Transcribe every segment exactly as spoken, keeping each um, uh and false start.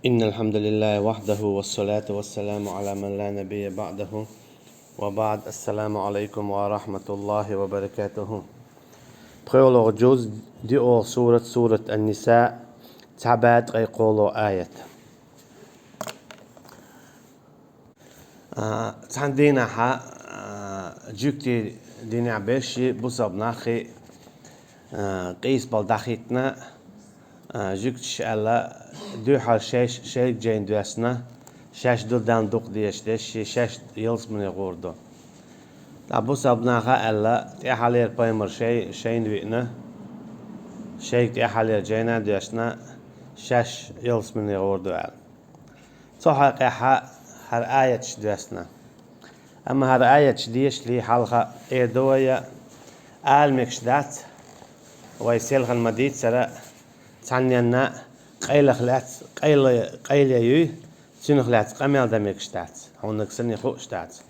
إن الحمد لله وحده والصلاة والسلام على من لا نبي بعده وبعد. السلام عليكم ورحمة الله وبركاته. ПхоьлгӀа жуз, диъолгӀа сурат, сурат Ан-Ниса, цхьа бӀаь ткъе кхоалгӀа аят. А, цхьан дийнахьа, а, жуьгтий дийнахьа беш бусалба нахи, а, къийсабала дӀахӀиттина, а, жуьгташа аьлла, дуьххьал шаьш шайга жайна доьссина, шаьш ду Далла дукха дезаш деш, шаьш ялсмане гӀур ду. ТӀаккха бусалба наха аьлла, тӀаьххьалера пайхамар шай-, шайна виъна, шайга тӀаьххьалера жайна доьссина, шаьш ялсмане гӀур ду аьлла. Цу хьакъехьа хӀара аяташ доьссина. Амма хӀара аяташ дешале хьалха эр ду вай, ала мегаш дац, вай селхан ма-дийццара, цхьанненна къайлах лаьцна, къайла-, къайла юй, цунах лаьцна къамел дан мегаш дац, хьуннаг санна хууш дац.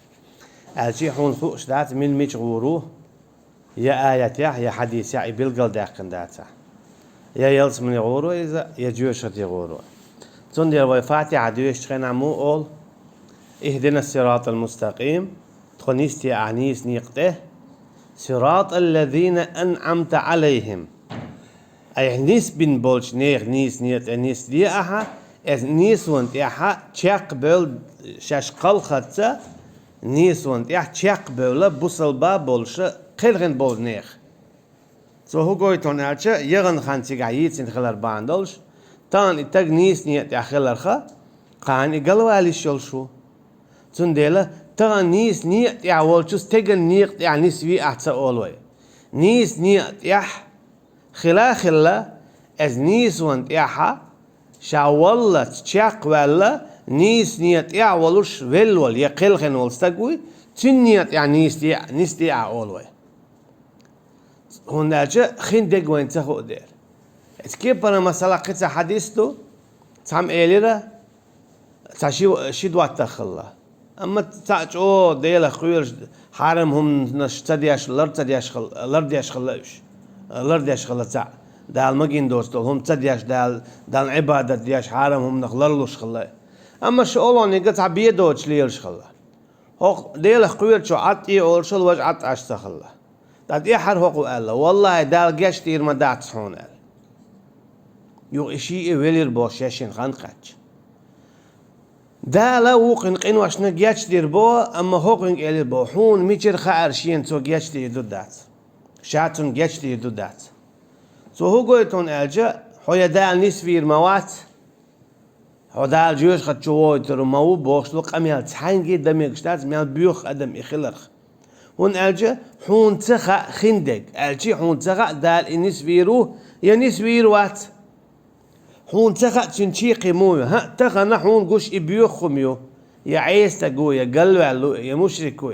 Аьлчи хьуна хууш дац, мила мича гӀур ву, я аятехь, я хьадисехь и билгалдаьккхина дацахь. Я ялсмане гӀур ву иза, я жоьжахате гӀур ву. Цундела вай Фатихьа доьшучу хенахь муха олу: «اهدنا الصراط المستقيم», тхо нисде ахьа нийса некъа тӀе, «صراط الذين أنعمت عليهم». Айхьа нисбина болчу нехан нийса некъа тӀе нисде ахьа, иза нийсонан тӀехьа чекхбевлла шаьш кхалхарца, нийсонан тӀехь чекхбевлла бусалба болуша кхелхина болу нехан. Цо хӀун гойту хьуна аьлча, яхана хан цигахь йийцина хилар бахьана долуш, тахана и стаг нийса некъа тӀехь хиларха, кхана и галвала йиш йолуш ву. Цундела тахана нийса некъа тӀехь волчу стеган некъа тӀехь нисве ахьа ца олу вай. Нийса некъа тӀехь хила а хилла, иза нийсонан тӀехьа ша валлалц чекхваьлла, нийса некъа тӀехь волуш велла волу я кхелхина волу стаг вуй, цуьнан некъа тӀехь нисде, нисде ахьа олу вай. ХӀунда аьлча хин дерг вайна ца хуу дела. Эцу кепара масала кхин цхьа хьадис ду, цхьамма элира, цхьа ши, ши доттагӀа хилла. Амма цхьаъ чӀогӀа Делах кхоьруш, хьарам хӀуманаш ца деш, лар ца деш хилла, лардеш хилла уьш. Лардеш хилла цхьаъ. Дала магийна доцу долу хӀума ца деш, Дала, Далла Ӏибадат деш, хьарам хӀуманах ларлуш хилла. Амма шолгӀаниг цхьа бен доцуш лелаш хилла. ХӀокху Делах кхоьручо Ӏад тӀе олуш волу важа Ӏад Ӏаш ца хилла. Ткъа тӀаьххьара хӀокхо аьлла: «ВаллахӀи, Дала гечдийр ма дац хьуна», – аьлла. Юха и шиъ а велира боху шаьшшинна хан кхаьчча. Дала вукхуьнан къиношна гечдийр боху, амма хӀокхуьнга элира боху: «Хьуна мичара хаьара шена цо гечдийр ду дац? Ша цунна гечдийр ду дац?» Цо хӀун гойту хьуна аьлча, хьо я Дала нисвийр ма вац, хьо Дала жоьжахати чу вохуьйтур ма ву бохуш долу къамел цхьаьнгге а дан мегаш дац, мел боьху адам и хиларх. ХӀунда аьлча хьуна ца хаьа хин дерг, аьлчи хьуна ца хаьа Дала и нисвийр ву я нисвийр вац. Хьуна ца хаьа цуьнан чаккхе муха ю. ХӀаъ, тахана хьуна гуш и боьху хӀума ю, я Ӏеса стаг ву, я галваьлла ву, я мушрик ву.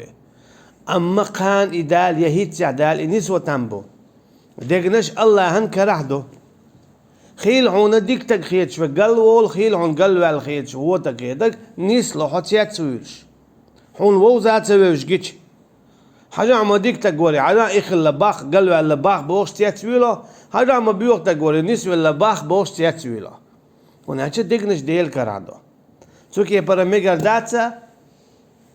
Амма кхана и Дала я хӀинццехь Дала и нисо там бу. Дегнаш АллахӀан карахь ду. Хийла хьуна дика стаг хеташ верг галволу, хийла хьуна галваьлла хеташ вон стаг хетарг нисло хьо цецвуьйлуш. Хьуна вовза а ца вевзаш гича. Хьажахь ма дика стаг вара, хьажахь и хилла бах, галваьлла бах бохуш цецвуьйло, хьажахь ма боьху стаг вара, нисвелла бах бохуш цецвуьйло. ХӀунда аьлча дегнаш Дела карахь ду. Цу кепара мегар дац,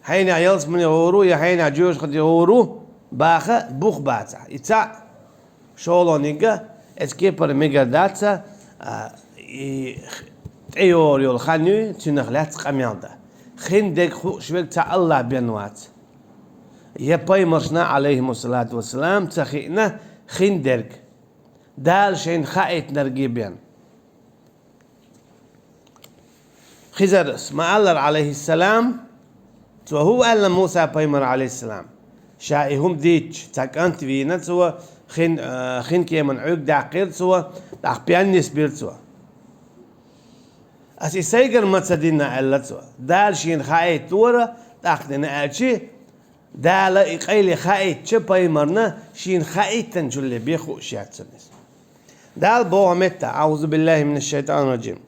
хьенех ялсмане гӀур ву я хьенех жоьжахате гӀур ву баха бух бацахь. И цхьаъ, шолгӀаниг а, эцу кепара мегар дац, а, и тӀейогӀур йолу хан юй, цуьнах лаьцна къамел дан. Хин дерг хууш верг цхьа АллахӀ бен вац. Я пайхамаршна, Ӏалайхимуссалату вассалам, ца хиъна хин дерг, Дала шайна хаийтинарг а бен. Хизарс ма-аллара, Ӏалайхиссалам, цо хӀун аьлла Муса пайхамар, Ӏалайхиссалам? Ша и хӀума дийцча, цхьа кӀант вийна цо, хин, а, хин кеман Ӏуьрг даьккхира цо, тӀаккха пен нисбира цо. Ас и сайгара ма ца дина, аьлла цо. Дала шена хаийтора, тӀаккха дина аьлчи, Дала и къайле хаийтча пайхамарна, шена хаийтанчулле бен хууш яц цунна иза. Дала боху метта: «أعوذ بالله من الشيطان الرجيم.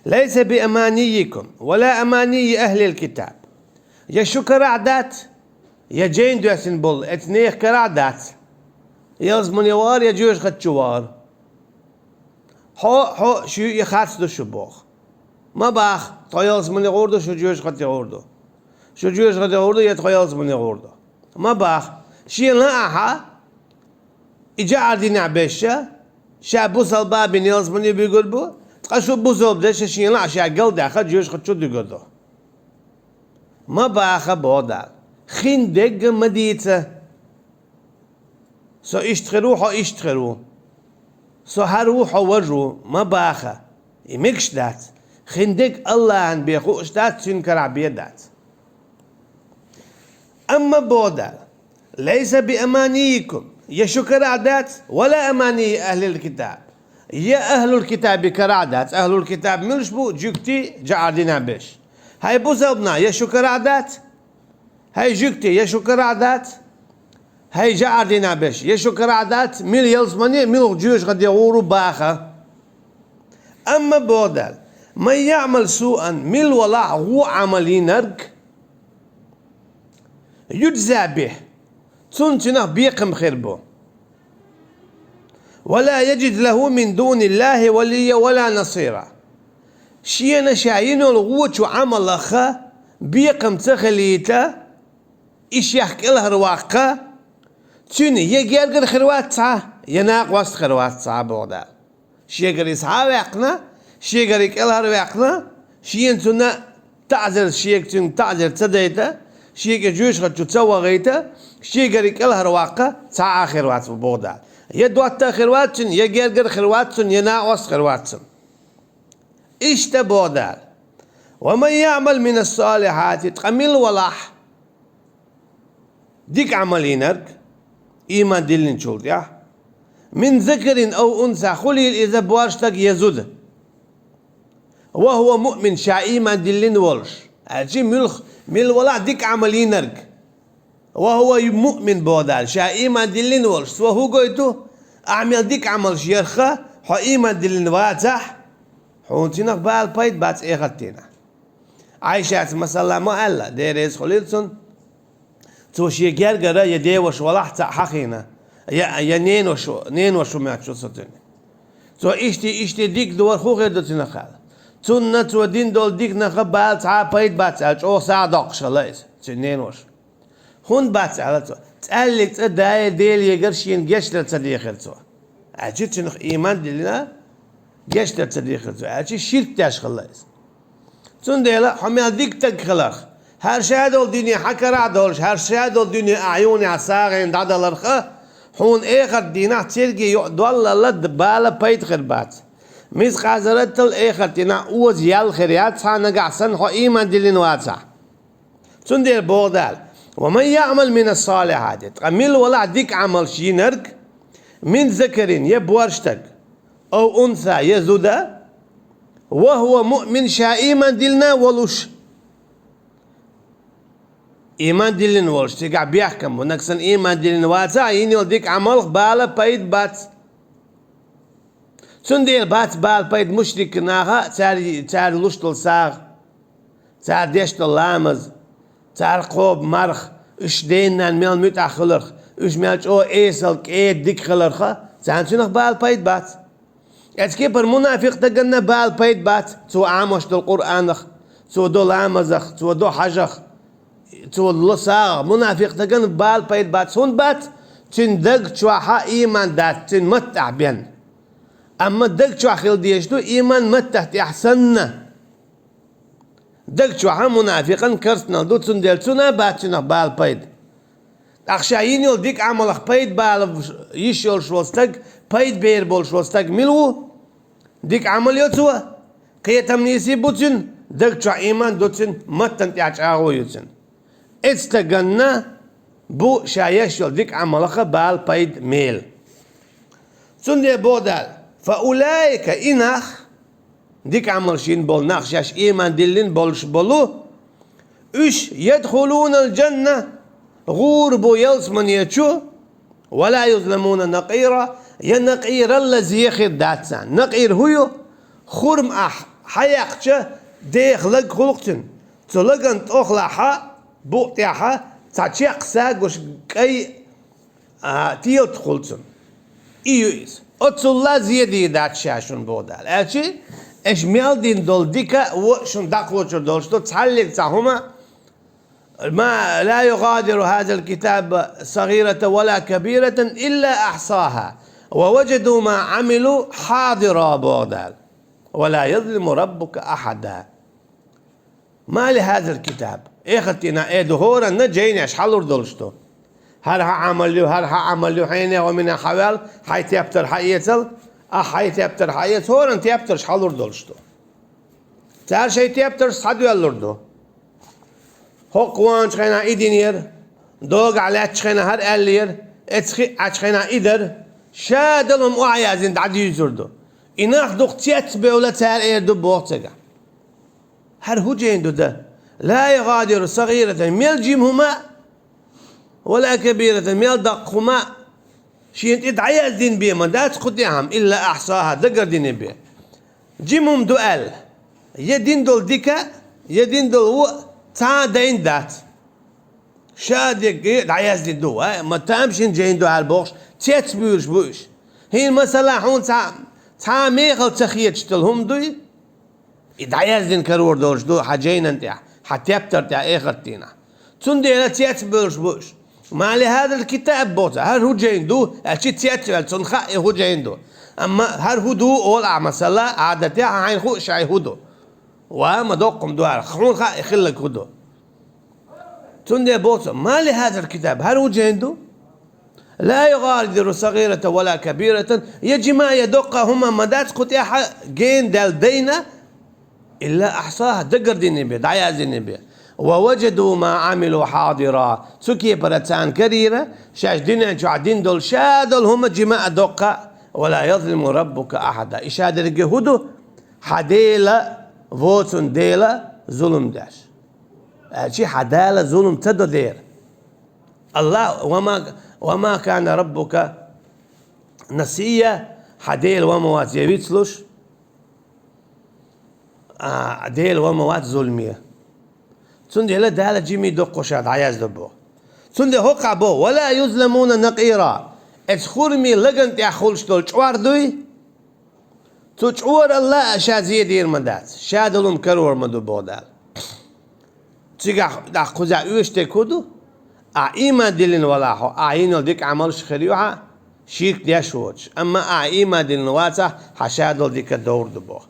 ليس بأمانيكم ولا أماني أهل الكتاب». Я шу карахь дац, я жайна доьссина болу эцу нехан карахь дац. Ялсмане вахар я жоьжахати чу вахар. Хьо, хьо, шу и харц ду шу боху. Ма баха, тхо ялсамане гӀур ду, шу жоьжахате гӀур ду. Шу жоьжахате гӀур ду, я тхо ялсамане гӀур ду. Ма баха, шена лаахь, и жаӀар динехь берш, ша бусалба бина ялсамане буьгур бу, ткъа шу бусалба дерш шена лаахь ша галдаьхна жоьжахати чу дуьгур ду. Ма баха, боху Дала. Хиндерг ма дийца. Со иштта хир ву, хьо иштта хир ву. Со хӀара ву, хьо важа ву, ма баха. И мегаш дац. Хиндерг АллахӀана бен хууш дац, цуьнан карахь бен дац. Амма, боху Дала, «ليس بأمانيكم», я шу карахь дац, «ولا أماني أهل الكتاب», я ахӀлул-китабан карахь дац. АхӀлул-китаб муьлш бу? Жуьгтий, жаӀар динехь берш. ХӀай бусалба нах, я шу карахь дац? ХӀай жуьгтий, я шу карахь дац? ХӀай жаӀар динехь берш, я шу карахь дац? Мила ялсамане, муьлха жоьжахате гӀур ву, баха. Амма, боху Дала, «من يعمل سوءا», мила валахь вон Ӏамал йинарг, «يجز به», цунна цуьнах бекхам хир бу. «ولا يجد له من دون الله وليا ولا نصيرا». Шена ша йина йолу вочу Ӏамалах бекхам ца хилийта, и шех кӀелхьарваккха, цуьнан я гергара хир вац цхьа, я накъост хир вац цхьа, боху Дала. Шегара иза схьа а ваьккхина, шегара и кӀелхьарваьккхина, шена цунна таӀзар, шега цуьнга таӀзар ца дайта, шега жоьжахати чу ца вахийта, шегара и кӀелхьарваккха цхьа а хир вац, боху Дала. Я дотта а хир вац цуьнан, я гергара хир вац цуьнан, я накъост хир вац цуьнан. Иштта, боху Дала: «ومن يعمل من الصالحات», ткъа мила валахь дика Ӏамал йинарг, ийман диллинчул тӀаьхьа, «من ذكر أو أنثى», хуьлийла иза боьрша стаг я зуда, «وهو مؤمن», ша ийман диллина волуш, аьлча муьлха, мила валахь дика Ӏамал йинарг, «وهو مؤمن», боху Дала, ша ийман диллина волуш, цо хӀун гойту? Ахьа мел дика Ӏамалш ярх, хьо ийман диллина вацахь, хьуна цунах бала пайда бац эхарт дийнахь. Ӏайшас, масала, ма аьлла, Дела реза хуьлийла цунна, цо шен гергара я деваша валахь цхьаъ хьахийна, я, я неноша, неноша ву моьттуш ву со цуьнан. Цо иштта, иштта дика дора, хӀун хир ду цунах аьлла. Цунна цо дина долу диканах бала цхьа а пайда бац аьлла, чӀогӀа сагӀа доккхуш хилла иза, цуьнан неноша. ХӀунда бац аьлла цо? ЦӀаьллиг цӀа дайа Делегара шена гечдар ца дехира цо. Аьлча цунах ийман диллина, гечдар ца дехира цо. Аьлча ширк деш хилла иза. Цундела хьо мел дика стаг хиларх, хӀара ша долу дуьне хьан карахь а долуш, хӀара ша долу дуьне ахь юханехь сагӀина дӀадаларх, хьуна эхарт дийнахь церге йоӀ доллалла бала пайда хир бац. Мискъал зарратал эхарт дийнахь оза ял хир яц хьан нагахь санна хьо ийман диллина вацахь. Цундела боху Дала: «ومن يعمل من الصالحات», ткъа мила валахь дика Ӏамалш йинарг, «من ذكر», я боьрша стаг, «أو أنثى», я зуда, «وهو مؤمن», ша ийман диллина волуш. Ийман диллина волуш, цигахь бехкам бу, нагахь санна ийман диллина вацахь, йина йолу дика Ӏамалх бала пайда бац. Цундела бац бала пайда мушрик наха, цара, цара луш долу сагӀа, цара деш долу ламаз, цара кхобу марха, уьш ден-ненан мел муьтӀахь хиларх, уьш мел чӀогӀа эсала кӀеда дика хиларх, царна цунах бала пайда бац. Эцу кепара мунафикъ стаганна бала пайда бац, цо Ӏамош долу Къуръанах, цо до ламазах, цо до хьажах, цо ло сагӀах, мунафикъ стаганна бала пайда бац. ХӀунда бац? Цуьнан даг чохь а ийман дац, цуьнан маттахь бен. Амма даг чохь хила дезаш ду ийман маттах тӀехь санна. Даг чохь а мунафикъан карснал ду, цундела цунна а бац цунах бала пайда. ТӀаккха ша йина йолу дика Ӏамалах пайда бала йиш йолуш волу стаг, пайда бер болуш волу стаг мила ву? Дика Ӏамал йо цо, кхетам нийса бу цуьнан, даг чохь ийман ду цуьнан, маттана тӀехь чӀагӀо ю цуьнан. Эцу стаганна бу ша еш йолу дика Ӏамалах бала пайда мела. Цундела боху Дала: «فأولئك», и нах, дика Ӏамалш йина болу нах, шаьш ийман диллина болуш болу, уьш, «يدخلون الجنة», гӀур бу ялсамане чу, «ولا يظلمون نقيرا», я накъиралла зе хир дац царна. Накъир хӀун ю? Хурма ахь хьаяккхича, деха лаг хуьлу-кх цуьнан. Цу лаган тӀохлахь, букъа тӀехь цхьа чекх сагош кӀай а, телат хуьлу цунна. И ю иза. Оццулла зе дийр дац ша шуна, боху Дала. Аьлча, Аша мел дина долу дика а, вон а шуна дӀакхочур долуш ду, цхьаллиг цхьа хӀума, ما لا يغادر هذا الكتاب صغيرة ولا كبيرة إلا أحصاها ووجدوا ما عملوا حاضرا, боху Дала. ولا يظلم ربك أحدا. ما لهذا الكتاب. Эхартина э ду, хӀоранна жайнаш хьалур долуш ду. ХӀара хьан Ӏамал ю, хӀара хьан Ӏамал ю, хьенех а, минех а хьаваьлла, хьайн тептар хьаэцал, ахь хьайн тептар хьаэца, хӀоранна тептарш хьалур долуш ду. Цара шайн тептарш схьадоьллур ду. ХӀокху ваханчу хенахь и динера, догахь лаьттачу хенахь хӀара аьллера, эцхи а Ӏачу хенахь и дара, ша далун охьаяздина дӀадуьйцур ду. И нах дукха цецбевлла цара эр ду боху цигахь. ХӀара хӀун жайна ду дан? لا يغادر صغيرة, мел жима хӀума а, ولا كبيرة, мел даккха хӀума а, шена тӀе дӀаяздина бен ма дац кху тӀехь хӀума, إلا أحصاها, дагардина бен. Жима хӀума ду аьлла, я дина долу дика, я дина долу вон а цхьа а дайна дац. Ша дегге дӀаяздина ду, ва, ма тамашийна жайна ду аьлла бохуш, цецбуьйлуш бу уьш. ХӀинца, масала, хьуна цхьа, цхьа а мехала ца хеташ долу хӀума дуй? И дӀаяздина карор долуш ду хьан жайнан тӀехь, хьан тептар тӀехь эхарт дийнахь. Цундела цецбевллаш бу уьш. ما لهذا الكتاب боху, хӀара хӀун жайна ду, аьлча цецваьлла, цунна хаьа и хӀун жайна ду. Амма хӀара хӀун ду олу ахь, масала, Ӏадатехь хьайна хуу шайн хӀун ду. Ва, ма доккхум ду хӀара, хьуна хаьа и хилларг хӀун ду. Цундела боху цо: ما لهذا الكتاب, хӀара хӀун жайна ду? لا يغادر صغيرة ولا كبيرة, я жима а, я доккха а хӀума ма дац кху тӀехь гена даьлла дайна, إلا أحصاها, дагардина бен, дӀаяздина бен. ووجدوا ما عملوا حاضرا, цу кепара царна карийра, шаьш дуьнен чохь дина долу ша долу хӀума жима а, доккха а, ولا يظلم ربك أحدا. И ша дерриге хӀун ду? Хьан Дела, воцун Дела зулам деш. Аьлча хьан Дала зулам ца до дера. Аллах, وما, وما كان ربك نسيا, хьан Дела ва ма вац я вицлуш, а, Дела ва ма вац зуламе. Цундела Дала жимий, доккхий ша дӀаяздо боху. Цундела хӀокхахь боху: ولا يظلمون نقيرا. Эцу хурмийн лагана тӀехь хуьлуш долу чкъор дуй? Цу чкъоралла а ша зен дийр ма дац, ша долун карор ма ду боху Дала. Цигахь дӀа кхузахь оьшуш дерг хӀун ду? Ахь ийман диллина валахь хьо, ахь йина йолу дика Ӏамалш хир ю хьан, ширк деш воцуш. Амма ахь ийман диллина вацахь, хьан ша долу дика довр ду боху.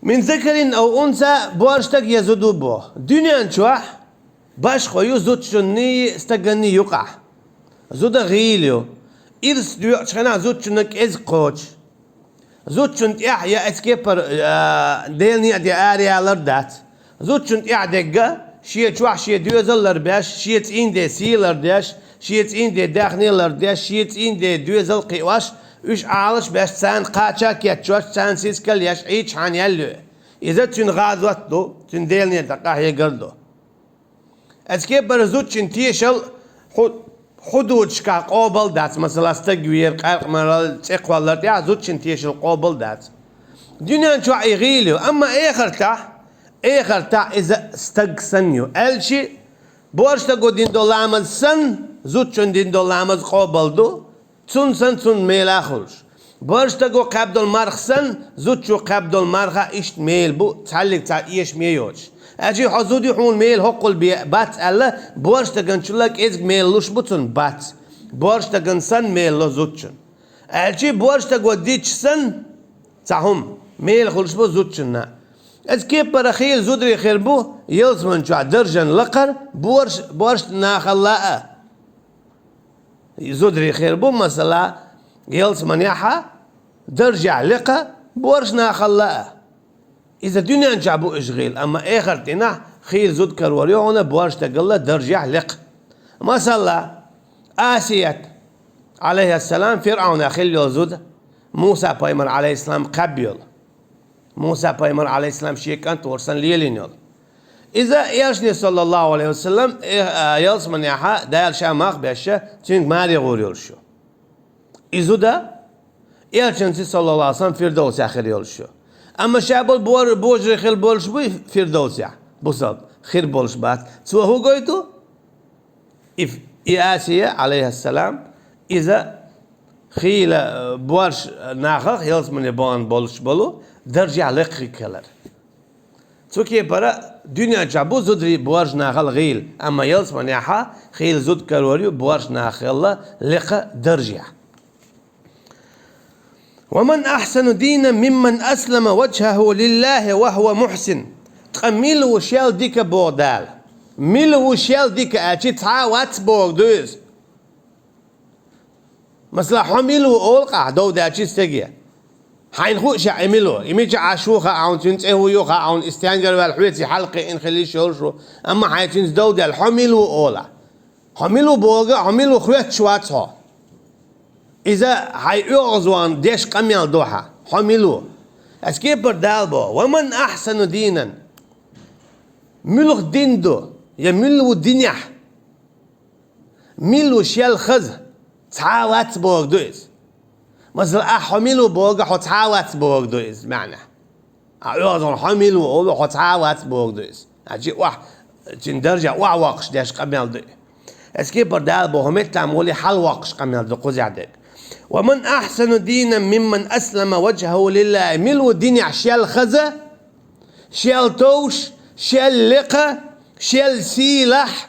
من ذكر أو أنثى, боьрша стаг я зуда ву боху. Дуьнен чохь башхо ю зудчунний стаганний юкъахь. Зуда гӀийла ю. Ирс доькъучу хенахь зудчунна кӀезиг кхочуш. Зудчун тӀехь я эцу кепара, а, Делан некъа тӀе араялар дац. Зудчун тӀехь дегга, шен чохь шен доьзал ларбеш, шен цӀийнан ден сий лардеш, шен цӀийнан ден даьхни лардеш, шен цӀийнан ден доьзал кхиош, уьш Ӏалаш беш, царна кхача кечъеш, царна сискал еш, Ӏийча хьан ял ю. Иза цуьнан гӀазот ду, цуьнан Делан некъа тӀе къахьегар ду. Эцу кепара зудчун тешал хьу-, хьудудашкахь къобал дац, масала, стаг вер, къаьркъа марал, цӀе кхоллар тӀехь зудчун тешал къобал дац. Дуьнен чохь и гӀийла ю, амма эхартахь, эхартахь иза стаг санна ю. Аьлчи, боьрша стаго дина долу ламаз санна, зудчун дина долу ламаз къобал ду. Цунна санна, цунна мела а хуьлуш. Боьрша стаго кхаьбна долу марха санна, зудчо кхаьбна долу марха иштта мела бу, цхьаллиг цхьа эшаме йоцуш. Аьлчи хьо зуда ю, хьуна мела хӀоккхул бен бац аьлла, боьрша стаганчул а кӀезиг мела луш бу цунна? Бац. Боьрша стагана санна мела ло зудчун. Аьлчи боьрша стаго дича санна, цхьа хӀума мела хуьлуш бу зудчунна. Эцу кепара хийла зударий хир бу ялсаман чохь даржана лакхара боьрш-, боьрша нахалла а. Зударий хир бу, масала, ялсаманехь а, даржехь лекха боьрша нахалла а. Иза дуьнен чохь бу уьш гӀийла, амма эхарт дийнахь хийла зуда карор ю хьуна боьрша стагалла даржехь лекха. Масала, Асият, Ӏалайхиссалам, ФирӀавнах хилла йолу зуда, Муса пайхамар, Ӏалайхиссалам, кхаьбна йолу. Муса пайхамар, Ӏалайхиссалам, шен кӀант волуш санна лелийна йолу. Иза Элчане, саллаллаху Ӏалайхи ва саллам, э, а, ялсаманехь а Дала ша мах беш, цуьнга маре гӀур йолуш ю. И зуда Элчанца, саллаллаху Ӏалайхи ва саллам, Фирдовсехь хир йолуш ю. Амма ша болу бор-, божарий хир болуш буй Фирдовсехь? Бусалба хир болуш бац. Цо хӀун гойту? И, и Асия, Ӏалайхиссалам, иза хийла, э, боаршнахах, ялсмане бахана болуш болу даржехь лекха хилар. Цу кепара дуьнен чохь бу зударий боаршнахал хийла, амма ялсманехь хийла зуда карор ю боаршнахал хийла лекха даржехь. «Ва ман ахьсану дийнан мимман аслама ваджхаху лиллахи ва хува мухьсин». Ткъа мила ву шел дика боху Дала? Мила ву шел дика аьлча, цхьа а вац боху ду иза. Масала, хьо мила ву олу ахь дов даьлча стеге? Хьайна хууш яц и мила ву? И мичахь Ӏаш ву хаьа хьуна, цуьнан цӀе хӀун ю хаьа хьуна, и стенгара ваьлла хьоьца хьалхе ина хила йиш йолуш ву, амма хьайн цуьнца дов даьлла, хьо мила ву олу ахь? Хьо мила ву боху, хьо мила ву хоьттуш вац хьо. Иза хьайн оьгӀазвахана деш къамел ду хьан, хьо мила ву? Ас кепара Дала боху: «Ва ман ахьсану дийнан». Муьлха дин ду, я мила ву динехь? Мила ву шел хаза? Цхьа а вац боху ду иза. Масала, ахь хьо мила ву боху, хьо цхьа а вац боху ду иза маьӀна. Ахь оьгӀазвахана хьо мила ву олу, хьо цхьа а вац боху ду иза. Значит, охьа, цуьнан даржехь охьа воккхуш деш къамел ду и. Ас кепара Дала боху, хӀун меттахь ма гӀолий, хьала воккхуш къамел ду кхузахь дерг. «Ва ман ахьсану дийнан мимман аслама ваджхаху лиллахи». Мила ву динехь шел хаза, шел товш, шел лекха, шел сийлахь?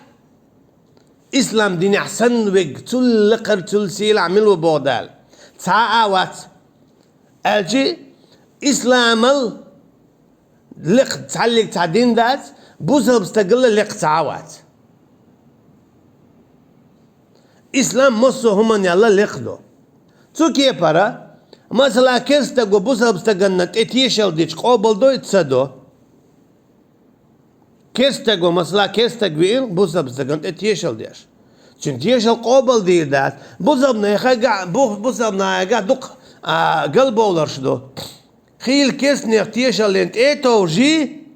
Ислам динехь санна верг, цул лекхара, цул сийлахь мила ву боху Дала? Цхьа а вац. Аьлча, исламал лекха цхьаллиг цхьа дин дац, бусалба стагал лекха цхьа а вац. Ислам массо а хӀуманал лекха ду. Цу кепара, масала, керста стаго бусалба стаганна тӀе тешалла дича, къобалдой, ца до? Керста стаго, масала, керста стаг веана бусалба стагана тӀе тешалла деш, цуьнан тешалла къобалдийр дац. Бусалба нахе гахь, бу-, бусалба нахе гахь дукха, а, галбовларш ду. Хийла керстанех тешаллина тӀе а товжий,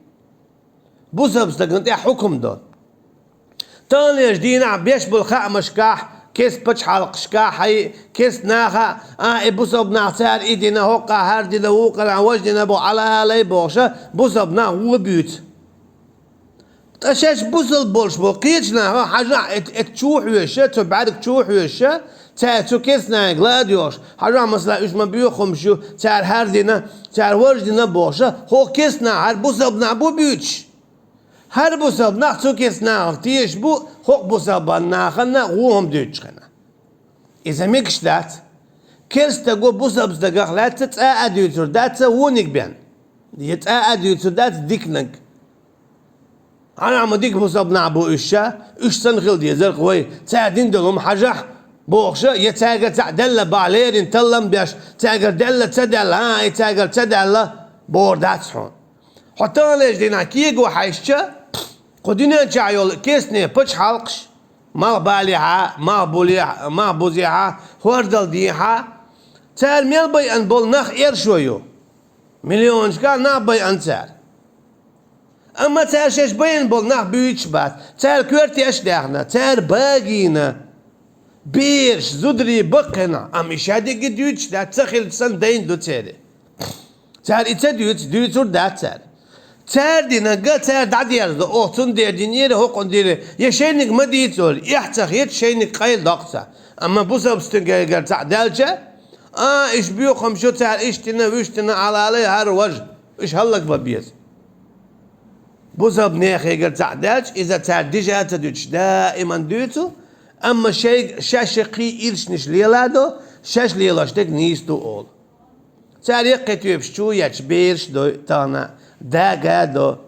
бусалба стагана тӀе хьукам до. Таханлерчу дийнахь беш болу хаамашкахь, керста пачхьалкхашкахь, хьай, керста наха, а, и бусалба нах, цара и дина, хӀокхо хӀара дина, вукхара важа дина боху, Ӏалалай бохуша, бусалба нах вон буьйцу. Ткъа шаьш бусалба болуш болу кхечу наха, хьажахь, эт-, эт чу хьоьжуша, цу бӀаьрг чу хьоьжуша, цара цу керста нахе ла а доьхуш, хьажахь, масала, уьш ма боьха хӀумаш ю, цара хӀара дина, цара важа дина бохуша, хӀокху керста наха хӀара бусалба нах бу буьйцуш. ХӀара бусалба нах цу керста нахах тешаш бу, хӀокху бусалба нахана вон хӀума дуьйцуш хенахь. Иза мегаш дац. Керста стаго бусалба стагах лаьцна цкъа а дуьйцур дац вониг бен. Я цкъа а дуьйцур дац диканиг. Хьан ма дика бусалба нах бу уьш ша, уьш санна хила дезарх вай, цара дина долу хӀума хьажахь, бохуша, я цаьргара цхьаъ даьлла бахьа леррина таллам беш, цаьргара даьлла ца даьлла, хӀан, и цаьргара ца даьлла, бохур дац хьуна. Хьо таханлерчу дийнахь кего хьаьжча, кху дуьнен чохь йолу керстанийн пачхьалкхаш, малхбалехьа, малхбулехьа, малхбузехьа, хӀордал дехьа, цара мел байъина болу нах эршо ю. Миллионашкахь нах байъина цара. Амма цара шаьш байъина болу нах буьйцуш бац. Цара коьртеш а даьхна, цара багийна. Бераш, зударий баккхина, амма и шадерриге дуьйцуш дац, ца хилча санна дайна ду церан. Цара и ца дуьйцу, дуьйцур дац цара. Цара динарг цара дӀадерзадо, оха цундела динера, хӀокхунна динера, я шайниг ма дийцале, эхь ца хеташ шайниг къайладоккху цара. Амма бусалба стагехьа цхьаъ даьлча, а, уьш боьха хӀумаш ю, цара иштта дина, вуьшта дина, Ӏалалай, хӀара важа, уьш хӀаллакбан беза. Бусалба нахехьа цхьаъ даьлча, иза цара дижа а ца дуьтуш, даиман дуьйцу, амма шайга шаьш кхин ирчанаш леладо, шаьш лелош дерг нийса ду олу. Цара яккхий тоьпаш чу етташ бераш дой тахана, дага а до,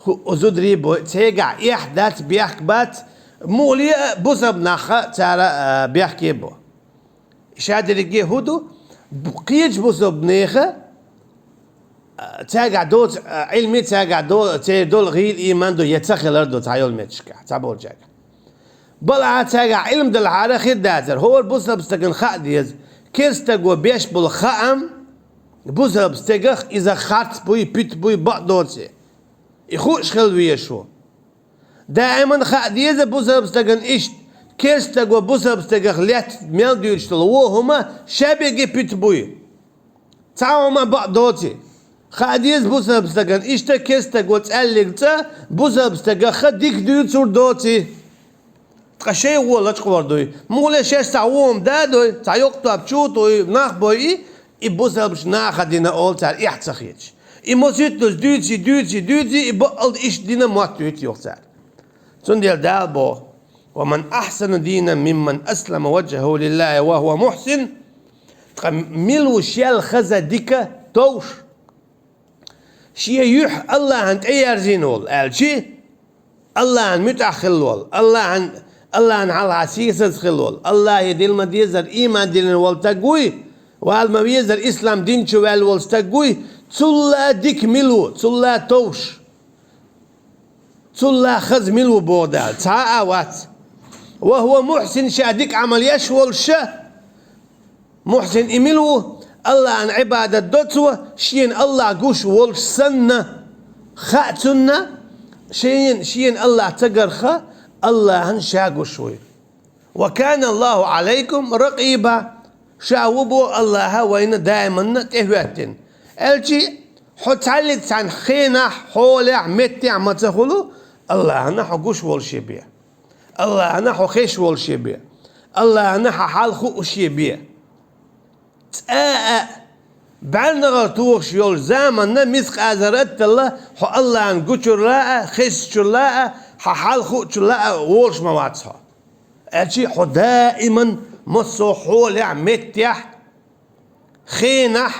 хӀу-, зударий бой, цигахь эхь дац, бехк бац, муха ле а бусалба нахха цара, а, бехке бо. Шадерриге хӀун ду? Бу-, кхечу бусалба неха, а, цаьргахь доцу, а, Ӏилми, цаьргахь до-, церан долу гӀийла ийман ду, я ца хилар ду цхьа йолу метташкахь, цхьаболчаьргахь. Балахь цаьргахь Ӏилма далахьара хир дацара, хӀора бусалба стагана хаа деза, керста стаго беш болу хаам бусалба стагах иза харц буй, пит буй, бакъ доций. И хууш хила везаш ву. Даиман хаа деза бусалба стагана иштта, керста стаго бусалба стагах лаьцна мел дуьйцуш долу вон хӀума шаберриге пит буй. Цхьа хӀума бакъ доций. Хаа деза бусалба стагана иштта, керста стаго цӀаьллиг цӀа бусалба стагах дика дуьйцур доций. Ткъа шоай гӀо лачкъор дуй. Мугъ ле шоаш цхьа гӀо-м да дуй, цхьа йоккха тоба чу а туй, нах бой и, и бусалбача наха дина оал цар, эхь ца хеташ. И масийттаза дуьйций, дуьйций, дуьйций, и бакъалда иштта дина мотт юйт, йоах цар. Цундела Дала боху: «ومن أحسن دينا ممن أسلم وجهه لله وهو محسن». Ткъа мила ву шел хаза, дика, товш? Шен юьхь Аллахьан тӀеерзийна волу, аьлчи, Аллахьан муьтӀахь хилла волу, Аллахьан, Аллахьан хьалха сийсаза хилла волу, Аллахье дилла ма-дезара ийман диллина волу стаг вуй, вала ма-везара ислам дин чу ваьлла волу стаг вуй, цулла дика мила ву, цулла товш, цулла хаза мила ву боху Дала? Цхьа а вац. «وهو محسن», ша дика Ӏамал еш волуш ша. Мухьсин и мила ву? Аллахьан Ӏибадат до цо, шена Аллахь гуш волуш санна, хаьа цунна, шена, шена Аллахь ца гарх, Аллахьан ша гуш вуй. «وكان الله عليكم رقيبا». Ша ву боху Аллахь вайна даиманна тӀехӀоьттина. Аьлчи, хьо цхьаьллиг цхьана хенахь, хьолехь, меттехь ма ца хуьлу, Аллахьана хьо гуш волуше бен. Аллахьана хьо хезаш волуше бен. Аллахьана хьан хьал хууше бен. ЦӀа а бӀаьрнагӀар тухуш йолчу заманна мискъазар атталла хьо Аллахьана гучурла а, хезачурла а, хьан хьал хуучурла а волуш ма вац хьо. Аьлчи хьо даиман массо а хьолехь, меттехь, хенахь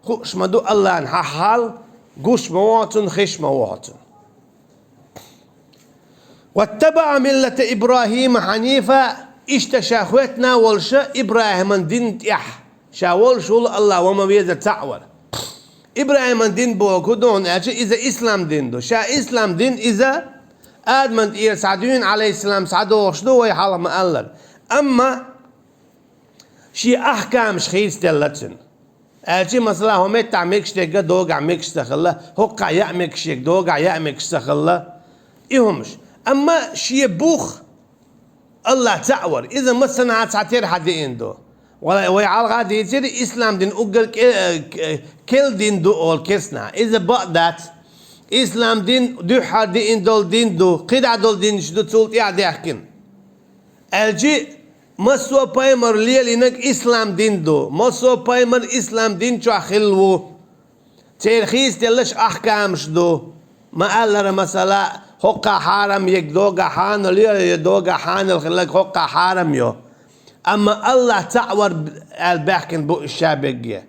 хууш ма ду Аллахьана хьан хьал, гуш ма ву цунна, хезаш ма ву цунна. «واتبع ملة إبراهيم حنيفا», иштта ша хоьттина волуш ИбрахӀиман дин тӀехь, ша волуш волу Аллахь ва ма-везара цхьаъ вара. ИбрахӀиман дин бохург хӀун ду хьуна аьлча, иза ислам дин ду. Ша ислам дин иза Адаман тӀера схьа дуьйна, Ӏалайхиссалам, схьадогӀуш ду вай хьалха ма-аллара. Амма шен ахкамаш хийцаделла цуьнан. Аьлчи, масала, хӀокху меттехь мегаш дерг догахь мегаш ца хилла, хӀокхахь яа мегаш ерг догахь яа мегаш ца хилла, и хӀумаш. Амма шен бух Аллахь цхьаъ вара. Иза массанхьа цхьатерра схьадеана ду. Вай, вай хьалха дийцира, ислам дин уггар кӀе-, э, керла дин ду олу керстанахь. Иза бакъ дац. Ислам дин дуьххьара деана долу дин ду, кхидӀа долу динаш ду цул тӀаьхьа даьхкина. Аьлчи, массо а пайхамар лелийнарг ислам дин ду, массо а пайхамар ислам дин чохь хилла ву. Церан хийцаделларш ахкамаш ду. Ма-аллара, масала, хӀокхахь хьарам ерг догахь хьанал йо, я догахь хьанал хилларг хӀокхахь хьарам йо. Амма Аллахь цхьаъ вара аьлла баьхкина бу уьш ша берриге.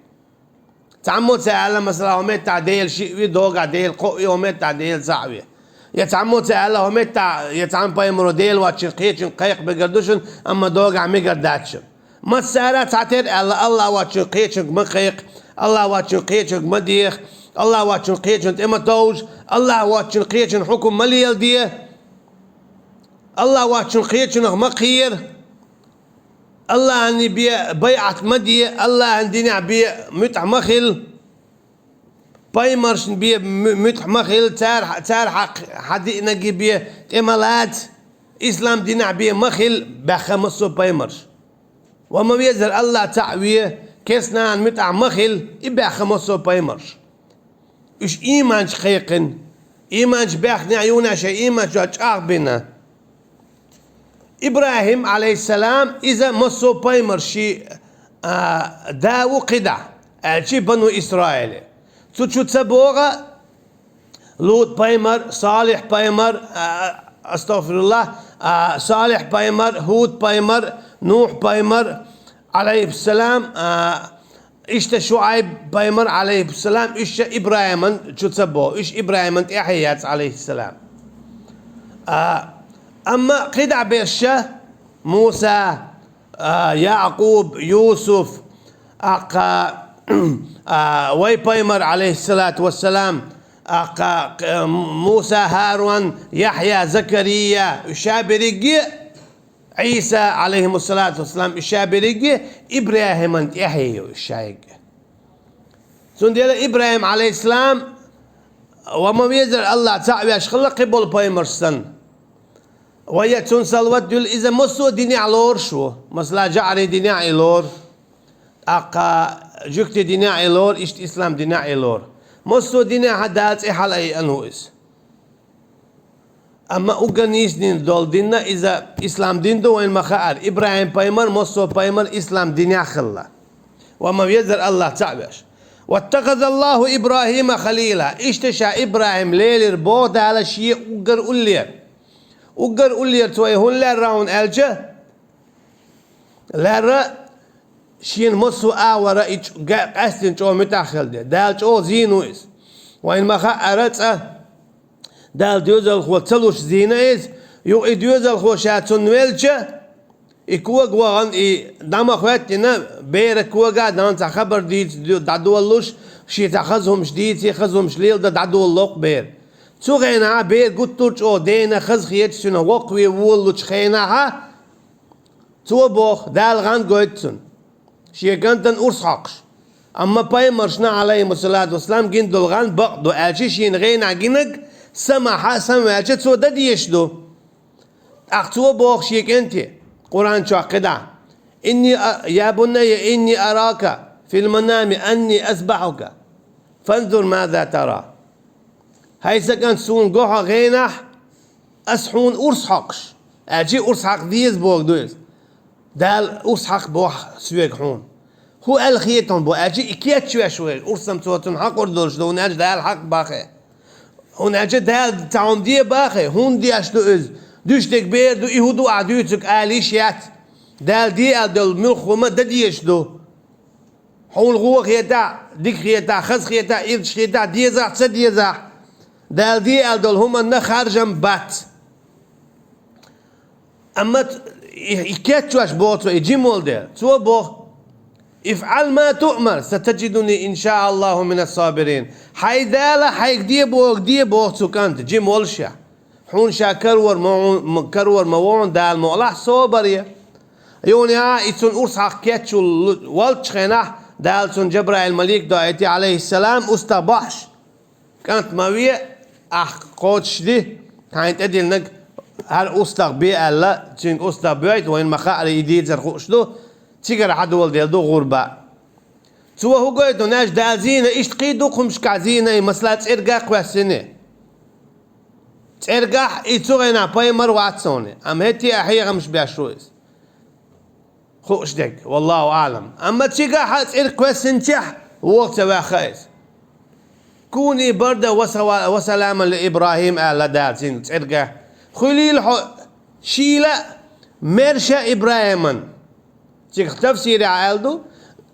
Цхьаммо ца аьлла, масала, хӀокху меттехь Дела шиъ ви, догахь Дела кхоъ ви, хӀокху меттехь Дела цхьаъ ви. Я цхьаммо ца аьлла, хӀокху меттехь, я цхьана пайхамаро Дела воцчун кхечуьнга кхайкха мегар ду шуна, амма догахь мегар дац шуна. Массара а цхьатерра аьлла, Аллахь воцчун кхечуьнга ма кхайкха, Аллахь воцчун кхечуьнга ма деха, Аллахь воцчун кхечунна тӀе ма товжа, Аллахь воцчун кхечун хьукум ма леладе, Аллахь воцчун кхечунах ма кхера. Аллахьана бен байӀат ма де, Аллахьан динехь бен муьтӀахь ма хила, пайхамаршна бен му-, муьтӀахь ма хила, цара, цара хьакх-, хьан диънарг бен тӀе ма лаца, ислам динехь бен ма хила, баьхна массо а пайхамарш. Ва ма везара Аллахь цхьаъ ве, керстанахьна муьтӀахь ма хила, и баьхна массо а пайхамарш. Уьш ийманчу кхайкхина, ийманчу баьхнехь юнехь шайн ийман чохь чӀагӀбина. ИбрахӀим, Ӏалайхиссалам, иза массо а пайхамарший, а, да ву кхидӀа, аьлчи бану Исраиле. Цу чу ца богӀа Лут пайхамар, Салихь пайхамар, а, астагфируллах, а, Салихь пайхамар, ХӀуд пайхамар, Нухь пайхамар, Ӏалайхиссалам, а, иштта ШуӀайб пайхамар, Ӏалайхиссалам, уьш ша ИбрахӀиман чу ца бо, уьш ИбрахӀиман тӀаьхье яц, Ӏалайхиссалам. А, амма кхидӀа берш ша Муса, а, Якъуб, Юсуф, аккха, а, вай пайхамар, Ӏалайхиссалату вассалам, аккха, а, Муса, ХӀарун, Яхья, Закария, уьш ша берриге, Ӏийса, Ӏалайхимуссалату вассалам, уьш ша берриге ИбрахӀиман тӀаьхье ю уьш шайга. Цундела ИбрахӀим, Ӏалайхиссалам, ва ма везара Аллахь цхьаъ веш хилла кхин болу пайхамарш санна. Ва я цунна салават дуьллу, иза массо а динехь лоруш ву. Масала, жаӀарийн динехь и лору. ТӀаккха жуьгтийн динехь и лору, иштта ислам динехь и лору. Массо а динехь Дала цӀе хьалаайъина ву иза. Амма уггар нийса дин долу дин а иза ислам дин ду, вайна ма хаара. ИбрахӀим-пайхамар, массо а пайхамар ислам динехь хилла. Ва ма везара АллахӀ цхьаъ веш. «واتخذ الله إبراهيم خليلا». Иштта ша ИбрахӀим лелира боху Дала шен уггар уллера. Уггар уллера цо и хӀунда лерра хьуна аьлча, лерра шена массо а агӀор и чӀ-, га-, къаьстина чӀогӀа муьтӀахь хилла де. Дала чӀогӀа зийна ву иза. Вайна ма хаара цкъа Дала доьзалхо ца луш зийна иза. Юха и доьзалхо ша цунна велча, и кога вахана, и дӀа ма хӀоьттина, бера кога а дан цхьа хабар дийца ду-, дӀадолалуш, шен цхьа хаза хӀумаш дийций, хаза хӀумаш леладан дӀадолалу-кх бер. Цу хенахь бер гуттар а чӀогӀа дена хазахеташ, цуьнан воккхаве волалучу хенахь, цо боху, Дала гӀан гойту цунна, шен кӀантана урс хьокхуш. Амма пайхамаршна, Ӏалайхимуссалату вассалам, гина долу гӀан бакъ ду, аьлча шена гӀенахь гинарг самахьа, самаваьлча цо дан дезаш ду. ТӀаккха цо боху шен кӀанте, Къуръан чохь кхидӀа: «إني أ-، يا بني إني أرى في المنام أني أذبحك فانظر ماذا ترى». ХӀай сан кӀант, суна го хьо гӀенахь, ас хьуна урс хьокхуш. Аьлча урс хьакха деза боху ду иза. Дала урс хьакха боху соьга хьуна. ХӀун аьлла хета хьуна боху, аьлча и кечвеш ву, урс-м цо цунна хьакхур долуш ду, хӀунда аьлча Дала хьакха боху. ХӀунда аьлча Дала цхьа хӀума де боху, хӀунда деш ду иза? Дуьстиг бер ду, и хӀун ду ахь дуьйцург ала йиш яц. Дала де аьлла долу муьлхха хӀума дан дезаш ду. Хьуна гӀо хетахь, дика хетахь, хаза хетахь, ирча хетахь, дезахь, ца дезахь, Дала де аьлла долу хӀуманна харжам бац. Амма ц-, и, и кечвеш боху цо, и жима волу дела. Цо боху: «افعل ما تؤمر ستجدني إن شاء الله من الصابرين». Хьайн Дала хьайга де бохург де боху цу кӀанта, жима волуш а. Хьуна ша карор ма ву-, м-, карор ма ву хьуна Дала мукъалахь собаре. Юха и цунна урс хьакха кечвелла волчу хенахь, Дала цунна Жабраил-малик доуьйту, Ӏалайхиссалам, устагӀ бохьуш: «КӀант, ма ве, ахь кхочушди, хьайна тӀедиллинарг хӀара устагӀ бе», аьлла, цуьнга устагӀ боьйту, вайна ма хаара, и дийцар хууш ду, цигара хьадоладелла ду гӀурба. Цо хӀун гойту, неш, Дала зийна, иштта кхин дукха хӀумашкахь зийна, и масала цӀергахь кхоьссина. ЦӀергахь и цу хенахь пайхамар вац хьуна, амма хӀетте а хьехамаш беш ву иза. Хууш дерг, валлаху аӀлам. Амма цигахь а цӀерга кхоьссинчехь вогӀу ца ваьхна иза. «كوني بردا وسوا-، وسلاما لإبراهيم», аьлла Дала цуьнга цӀергахь. Хуьлийла хьо шийла а, маьрша а ИбрахӀиман. Цигахь тафсирехь аьлла ду,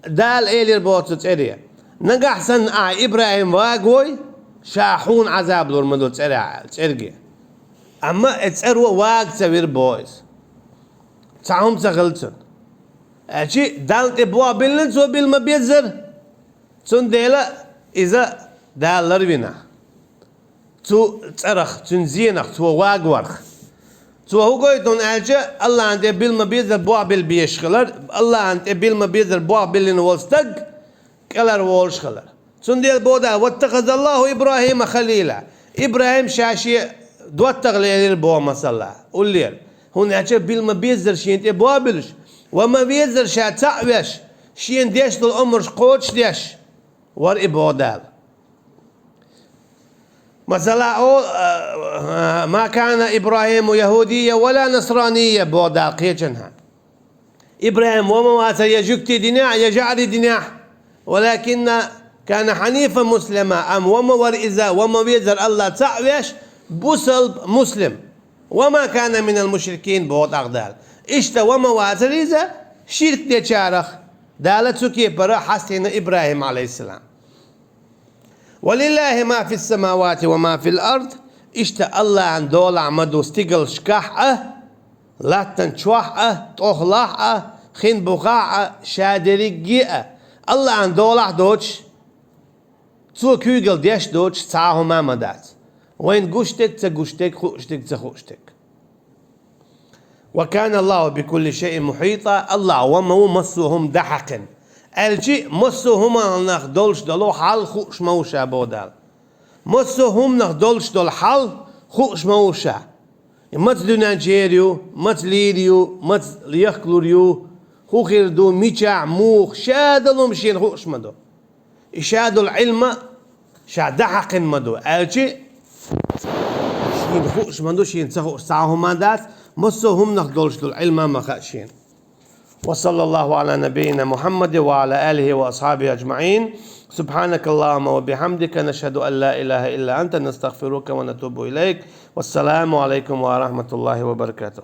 Дала элира боху цу цӀере: «Нагахь санна ахь, ИбрахӀим, вагавой, ша хьуна Ӏазаб лур ма ду цӀерехь», аьлла, цӀерге. Амма и цӀеро вага ца вира боху иза. Цхьа хӀума ца хилла цунна. Аьлча Далла тӀе болх биллина цо билла ма-беззара. Цундела иза Дала ларвина. Цу цӀарах, цуьнан зенах, цо вагаварх. Цо хӀун гойту хьуна аьлча, АллахӀна тӀе билла ма-беззара болх билла безаш хилар, АллахӀна тӀе билла ма-беззара болх биллина волу стаг кӀелхьарволуш хилар. Цундела боху Дала: «واتخذ الله إبراهيم خليلا». ИбрахӀим ша шен доттагӀа лелира боху масала, уллера. ХӀунда аьлча билла ма-беззара шена тӀе болх буьллуш, ва ма-веззара ша цхьаъ веш, шена деш долу омраш кхочушдеш вара и боху Дала. Масала, о, а, а, «ما كان إبراهيم يهوديا ولا نصرانيا», боху Дала кхечанхьа. ИбрахӀим ва ма вацара я жуьгти динехь, я жаӀри динехь. «ولكن كان حنيفا مسلما», амма ва ма вара иза, ва ма-веззара АллахӀ цхьаъ веш, бусалба, муслим. «وما كان من المشركين», боху тӀаккха Дала. Иштта ва ма вацара иза ширк дечарах. Дала цу кепара хьастийна ИбрахӀим, Ӏалайхиссалам. «ولله ما في السماوات وما في الأرض». Иштта АллахӀан долахь ма ду стигалшкахь а, латтан чохь а, тӀохлахь а, хин бухахь а, ша дерриге а. АллахӀан долахь доцуш, цо куьйгалла деш доцуш цхьа а хӀума а ма дац. Вайна гуш дерг, ца гуш дерг, хууш дерг, ца хууш дерг. «وكان الله بكل شيء محيطا», АллахӀ ва ма ву массо а хӀума дӀахьаькхина. Аьлча, массо а хӀуманах долуш долу хьал хууш ма ву ша, боху Дала. Массо а хӀуманах долуш долу хьал хууш ма ву ша. И маца дуьнен чу ер ю, маца лийр ю, маца яхкалур ю, хӀун хир ду, мичахь, муха, ша долу хӀума шена хууш ма ду. И ша долу Ӏилма ша дӀахьаькхина ма ду, аьлча, Шена хууш ма ду, шена ца хууш цхьа хӀума дац, массо а хӀуманах долуш долу Ӏилма ма хаьа шена. وصلى الله على نبينا محمد وعلى آله وأصحابه أجمعين. سبحانك اللهم وبحمدك، نشهد أن لا إله إلا أنت، نستغفرك ونتوب إليك. والسلام عليكم ورحمة الله وبركاته.